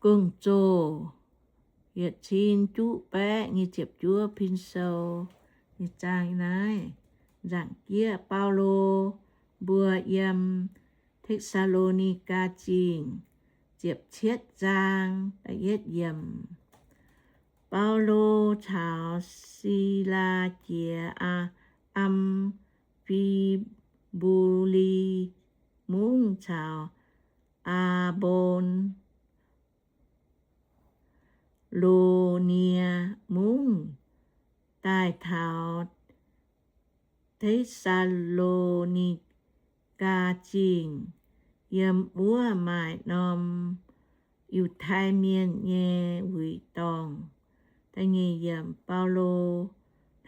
Gong-Zoh yietc cin juqv baeqv nyic ziepc juov pin sou. Nyei zaang naaiv, nzaangc jieqv Baulo mbuo yiem Te^saa^lo^ni^gaa Zingh, ziepc cietv zaang, da'yietv yiemc. Baulo caux Silaa jiex Am, Am^fi^mbu^li Mungv caux Aa^mbon lo^nie Mungv daaih taux Te^saa^lo^ni^gaa Zingh. Yiem wuov maaih norm Yiutai Mienh nyei wuic dorngh. Da'nyeic yiemc, Baulo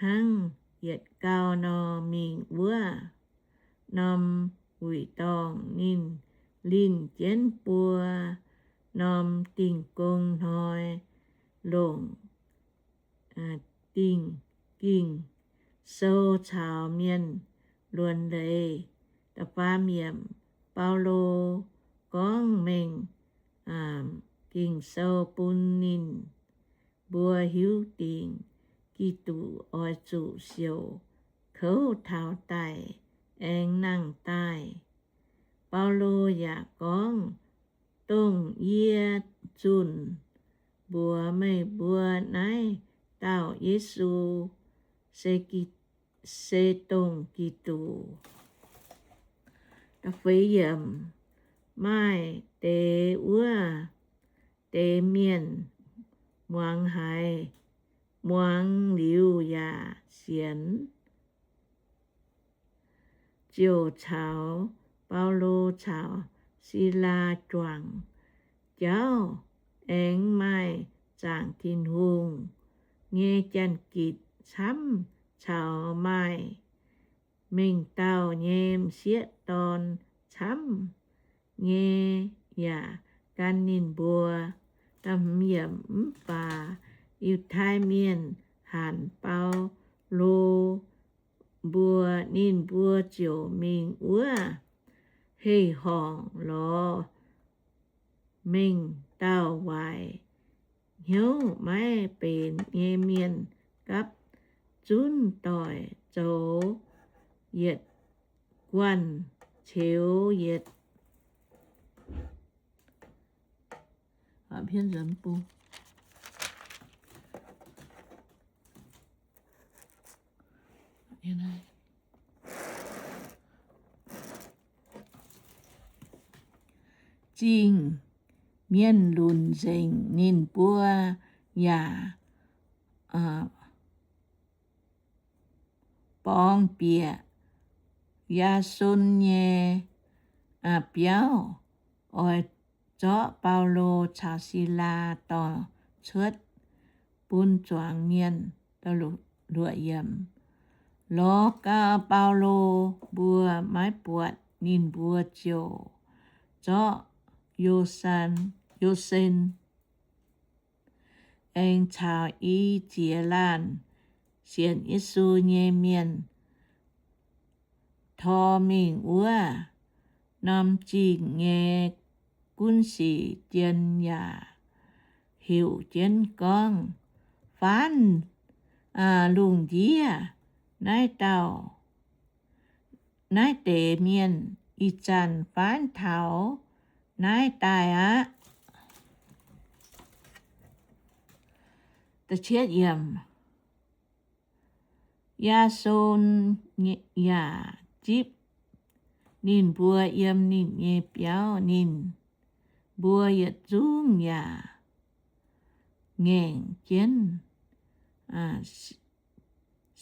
hnangv yietc gau nor mingh wuov norm wuic dorngh. Ninh linh jienv buo norm Dingh Gong Hnoi, longc Dingh Ging-Sou caux mienh luonx leiz. Da'faam yiemc, Baulo gorngv mengh Ging-Sou bun ninh mbuo hiuv dingc Giduc oix zuqc siouc kouv taux daic aengx nangh daaih. Baulo yaac gorngv, Dongh yie zunh mbuox meih mbuo naaiv dauh Yesu se, se dongh Giduc. Da'feix yiemc, maaih deix wuov deix mienh muangx haiz, muangx liuz yaac sienx, ziouc caux Baulo caux Silaa juangc jauv, aengx maaih zaangc Tin-Hungh nyei janx-gitc camv caux maaih mengh dauh nyei m'sieqv dorn camv nyei yaac gan ninh mbuo. Mv baac Yiutai Mienh hanc Baulo mbuo, ninh mbuo ziouc mingh wuov heh horngc lorz mengh dauh waaic hnyouv maiv benx nyei mienh gapv zunv doic zoux yietc guanh ceux yietc zingh mienh lunc nzengc. Ninh mbuo yaac borngz bieqc Yaa^son nyei biauv, oix zorqv Baulo caux Silaa dorh cuotv bun zuangx mienh. Lorz gau Baulo mbuo maiv buatc ninh mbuo ziouc zorqv Yo^san, Yo^sen, aengx caux i ziex laanh sienx Yesu nyei mienh tor mingh wuov norm zingh nyei gunv sic jien yaac heuc jienv gorngv, Faanv lungh ndiev naaiv dauh, naaiv deix mienh ih zanc faanv taux naaiv daaih aqv. Yaa^son yaac zipv ninh mbuo yiem ninh nyei biauv. Ninh mbuo yietc zungv yaac ngaengc jienv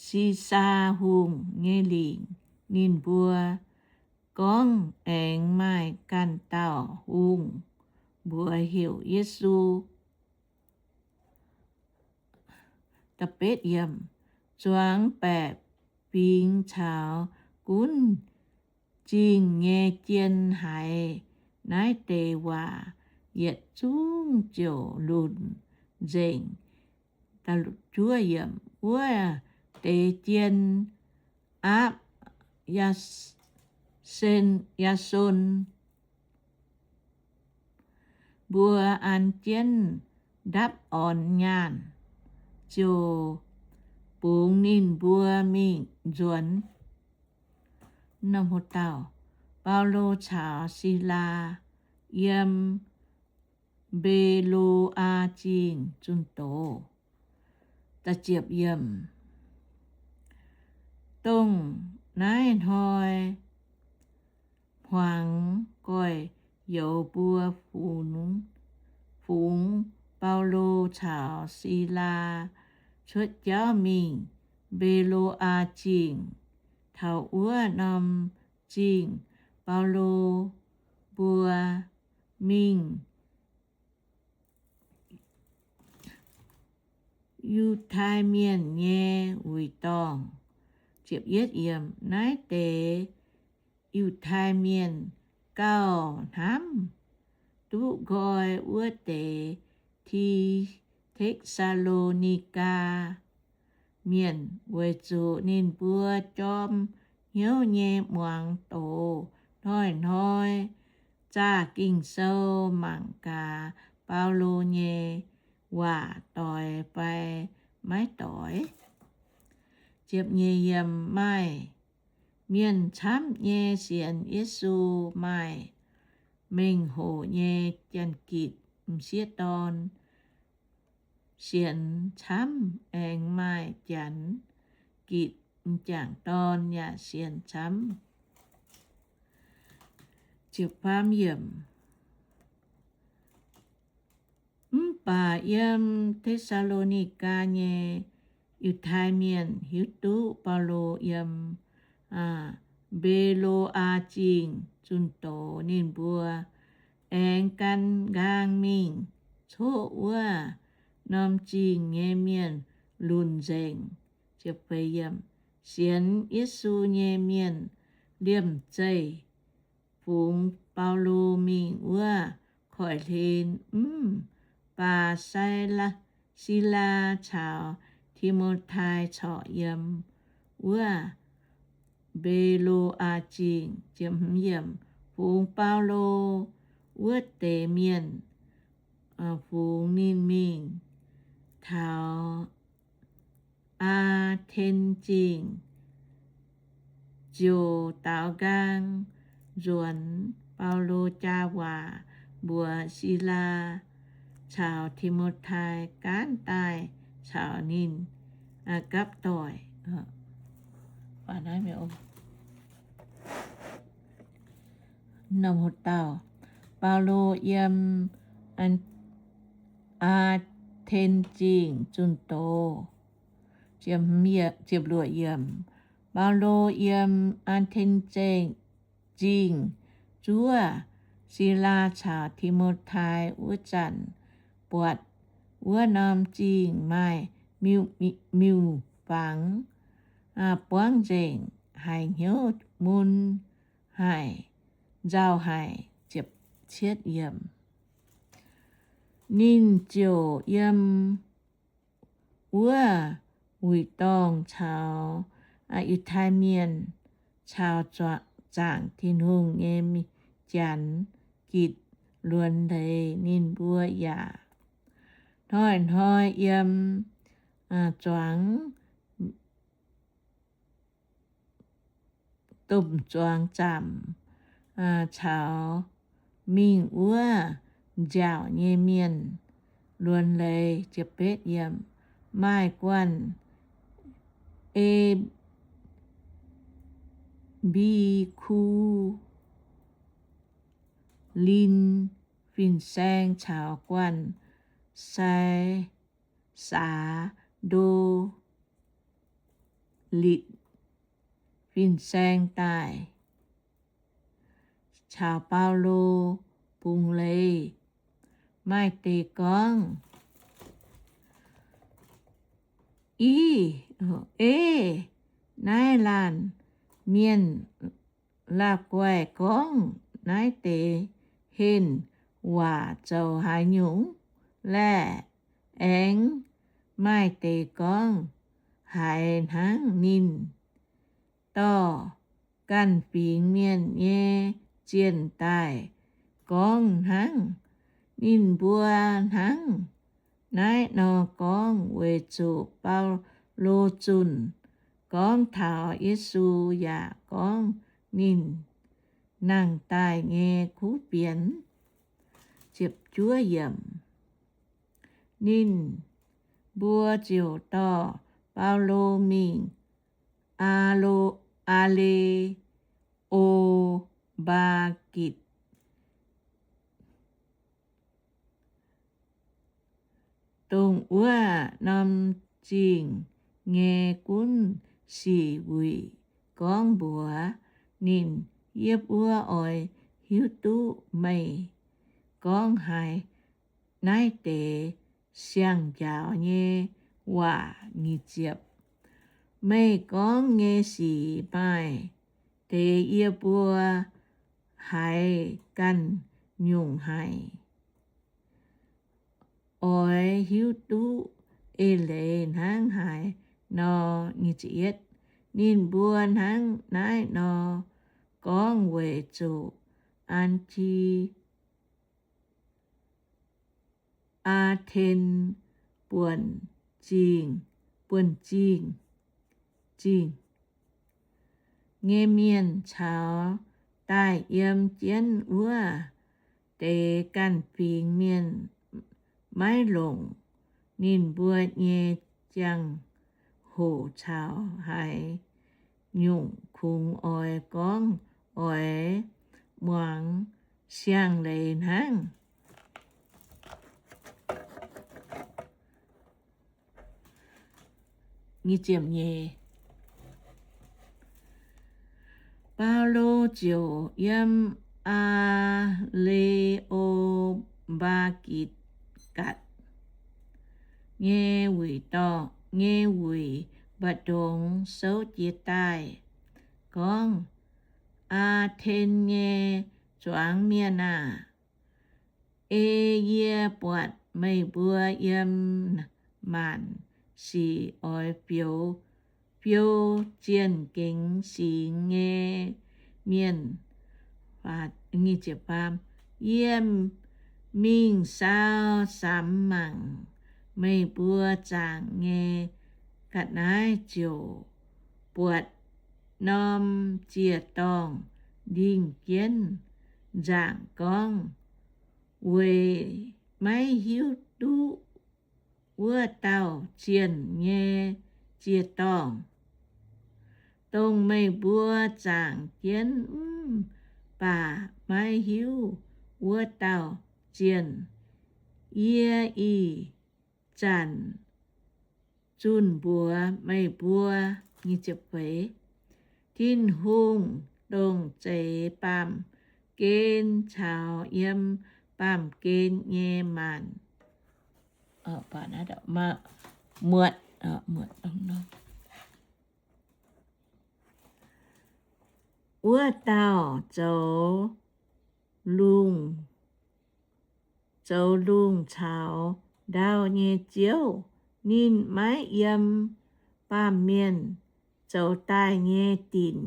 Sisaa Hungh nyei lingc. Ninh mbuo gorngv, Aengx maaih ganh dauh hungh mbuox heuc Yesu. Zuangx baeqc fingx caux gunv zingh nyei jien haiz naaiv deix waac, yietc zungv ziouc lunc nzengc. Wuov deix jien aapv Yaa^son, mbuo an jienv ndapv orn nyaanh, ziouc bungx ninh mbuo mingh nzuonx. Baulo caux Silaa yiem Mbe^lo^aa Zingh zunh doz. Dongh naaiv hnoi hmuangx, gorx-youz mbuo fungx, fungx Baulo caux Silaa cuotv jauv mingh Mbe^lo^aa Zingh. Taux wuov norm zingh, Baulo mbuo mingh Yiutai Mienh nyei wuic dorngh. Naaiv deix Yiutai Mienh gauh hnamv duqv nqoi wuov deix Te, Te^saa^lo^ni^gaa Mienh, weic zuqc ninh mbuo jorm hnyouv nyei muangx doz hnoi-hnoi zaah Ging-Sou mangc gaax Baulo nyei waac doix fai maiv doix. Maaih mienh camv nyei sienx Yesu, maaih mengh hoc nyei janx-gitc m'sieqv dorn sienx camv, aengx maaih janx-gitc m'jangc dorn yaac sienx camv. Mv baac yiem Te^saa^lo^ni^gaa nyei Yiutai Mienh hiuv duqv Baulo yiem Mbe^lo^aa Zingh zunh doz, ninh mbuo aengx gan nqaang mingh coqv wuov norm zingh nyei mienh lunc nzengc. Sienx Yesu nyei mienh liemh zeih fungx Baulo mingh wuov koiv-hlen. Mv baac Silaa caux Ti^mo^tai corc yiem wuov Mbe^lo^aa Zingh. Fungx Baulo wuov deix mienh fungx ninh mingh taux Aa^ten Zingh, ziouc daaux nqaang nzuonx Baulo jaa waac mbuox Silaa caux Ti^mo^tai gaanv daaih caux ninh gapv doic. Baulo yiem Aa^ten Zingh zunh doz. Baulo yiem Aa^ten Zingh zuov Silaa caux Ti^mo^tai wuov zanc, buatc wuov norm zingh maaih miuc-fangx buangv nzengc, haiz hnyouv mun haic, nzauh haic. Ninh ziouc yiem wuov wuic dorngh caux Yiutai Mienh caux zaangc Tin-Hungh nyei janx gitc luonx leiz. Ninh mbuo yaac hnoi-hnoi yiem zuangx, domh zuangx zaamc caux mingh wuov nziaauc nyei mienh luonx leiz. Maaih guanh E^mbi^ku^lin fin-saeng caux guanh Sai Saa^ndo^litc fin-saeng daaih caux Baulo bungx leiz. Maaih deix gorngv, Ih, ei, naaiv laanh mienh la'guaih gorngv naaiv deix henh waac zoux haaix nyungc laeh? Aengx maaih deix gorngv, Haiz hnangv ninh dorh ganh fingx mienh nyei zienh daaih gorngv hnangv. Ninh mbuo hnangv naaiv nor gorngv weic zuqc Baulo zunh gorngv taux Yesu yaac gorngv ninh nangh daaih nyei kuv fienx. Ninh mbuo ziouc dorh Baulo mingh Aa^le^o^mbaa^gitc, dongh wuov norm zingh nyei gunv sic wuic, gorngv mbuox ninh, Yie mbuo oix hiuv duqv meih gorngv haaix naaiv deix siang-njaaux nyei waac. Meih gorngv nyei sic maaih deix yie mbuo haiz ganh nyungc haic. Oix hiuv duqv eix leiz hnangv haaix nor. Ninh mbuo hnangv naaiv nor gorngv weic zuqc An^ti, Aa^ten buonc zingh, buonc zingh, zingh nyei mienh caux daaih yiem jienv wuov deix ganh fingx mienh maiv longc ninh mbuo nyei ziangh hoc caux haaix nyungc kungx oix gorngv oix muangx siang-leiz hnangv. Baulo ziouc yiem Aa^le^o^mbaa^gitc gatc nyei wuic dorngh, nyei wuic mba'ndongx souv jiez daaih gorngv, Aa^ten nyei zuangx mienh aah! Ei yie buatc meih mbuo yiem maanc sic oix fiou, fiou zienh gengx singx nyei mienh. Yie mingh saau samx mangc meih mbuo zaangc nyei ga'naaiv ziouc buatc norm ziec-dorngh ndingh jienv nzaangc gorngv, Weic maiv hiuv duqv wuov dauh zienh nyei ziec-dorngh, dongh meih mbuo zaangc jienv mv baac maiv hiuv wuov dauh zienh, yie ih zanc zunh mbuox meih mbuo, Tin-Hungh dongh zeix baamh gen caux yiem baamh gen nyei maanc muotc. Wuov dauh zoux lungh, zoux lungh caux ndau nyei Ziouv. Ninh maiv yiem baamh mienh zoux daaih nyei dinc.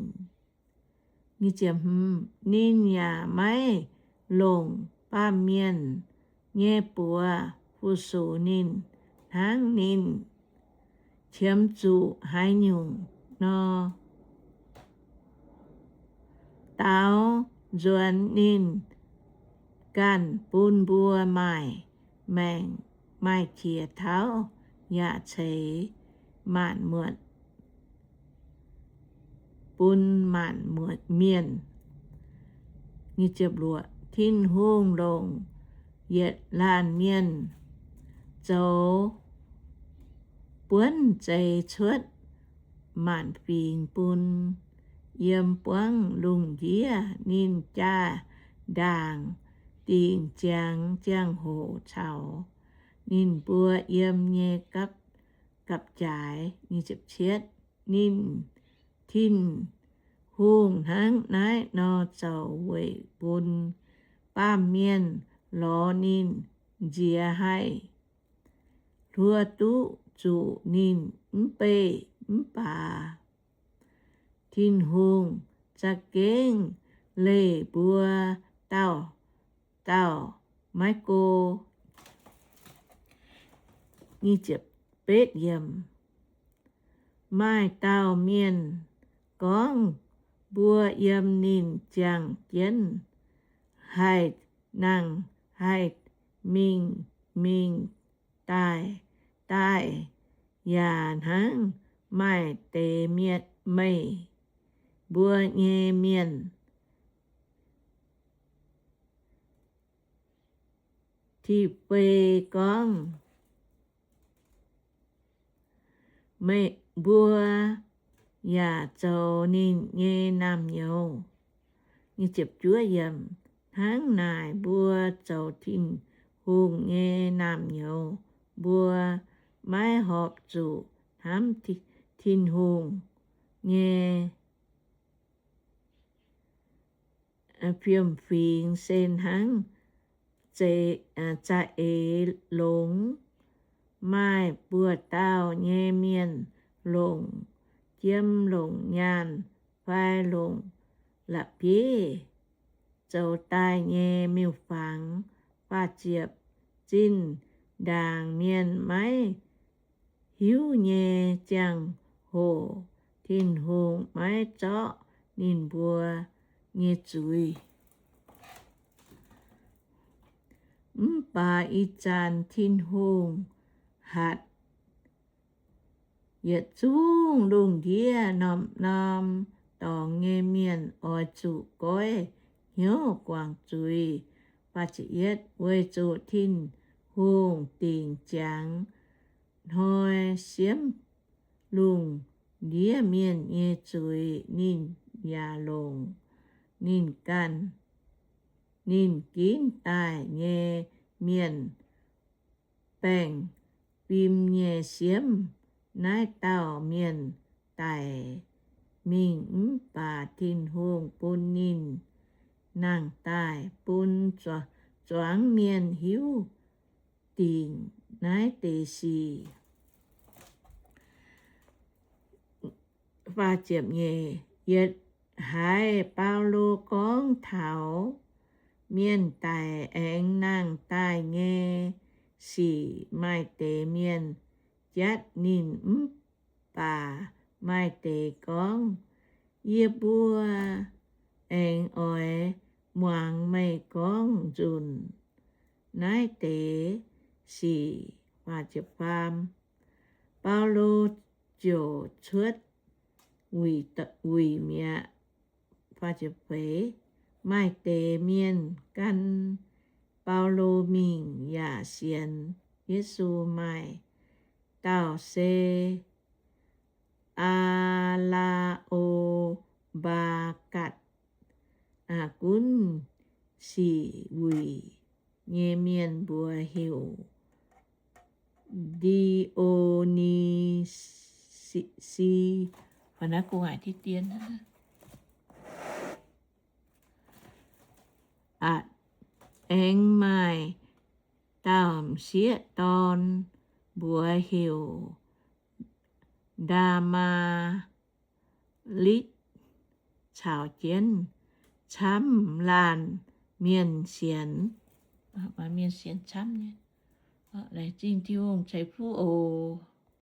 Ninh yaac maiv longc baamh mienh nyei buoz fu-sux ninh, hnangv ninh qiemx zuqc haaix nyungc nor, daaux nzuonx ninh ganh bun mbuo maaih maengc, maaih qiex tauv, yaac ceix maanc muotc bun maanc muotc mienh. Tin-Hungh longc yietc laanh mienh zoux buonv zeix cuotv maanc fingx bun yiem buangv lungh ndiev. Ninh jaa-ndaangc dingc ziangx ziangh hoc caux ninh mbuo yiem nyei gapv-jaaix. Ninh, Tin-Hungh hnangv naaiv nor zoux weic bun baamh mienh lorz ninh nziex haih hluo duqv zuqc ninh mv beih mv baac Tin-Hungh za'gengh leih mbuo dauh dauh maiv go. Betv, maaih dauh mienh gorngv mbuo yiem ninh jangx jienv haih nangh haih mingh, mingh daaih daaih, yaac hnangv maaih deix mienh, meih mbuo nyei mienh. Ti fei gorngv, meih mbuo yaac zoux ninh nyei naamh nyouz. Hnangv naaic, mbuo zoux Tin-Hungh nyei naamh nyouz, mbuo maiv horpc zuqc hnamv Tin-Hungh nyei fiem-fingx se hnangv za'eix longx. Maaih buoz-dauh nyei mienh longc jiem, longc nyaanh, fai longc la'bieiv zoux daaih nyei miuc-fangx. Faah ziepc, zinh ndaangc mienh maiv hiuv nyei ziangh hoc, Tin-Hungh maiv zorqv ninh mbuo nyei zuiz. Mv baac ih zanc Tin-Hungh hatc yietc zungv lungh ndiev norm-norm dorngx nyei mienh oix zuqc goiv hnyouv guangc zuiz. Weic zuqc Tin-Hungh dingc ziangx hnoi siemv lungh ndiev mienh nyei zuiz, ninh yaac longc ninh ganh, ninh ginv daaih nyei mienh baengh fim nyei siemv. Naaiv dauh mienh daic mingh mv baac Tin-Hungh bun ninh nangh daaih, bun zuangx mienh hiuv dingc naaiv deix sic. Yietc haiz Baulo gorngv taux mienh daic aengx nangh daaih nyei sic, maaih deix mienh jatv ninh, mv baac maaih deix gorngv, Yie mbuo aengx oix muangx meih gorngv nzunc naaiv deix sic. Baulo ziouc cuotv wuic mi'aqv. Maaih deix mienh gan Baulo mingh yaac sienx Yesu. Maaih dauh se Aa^laa^o^mbaa^gatc, gunv sic wuic nyei mienh, mbuox heuc Ndi^o^ni^si. Aengx maaih dauh m'sieqv dorn, mbuox heuc Ndaa^maa^litv, caux jienv camv laanh mienh sienx. Mienh sienx camv nyei. Laengz zingh Tin-Hungh ceix fuqv oc.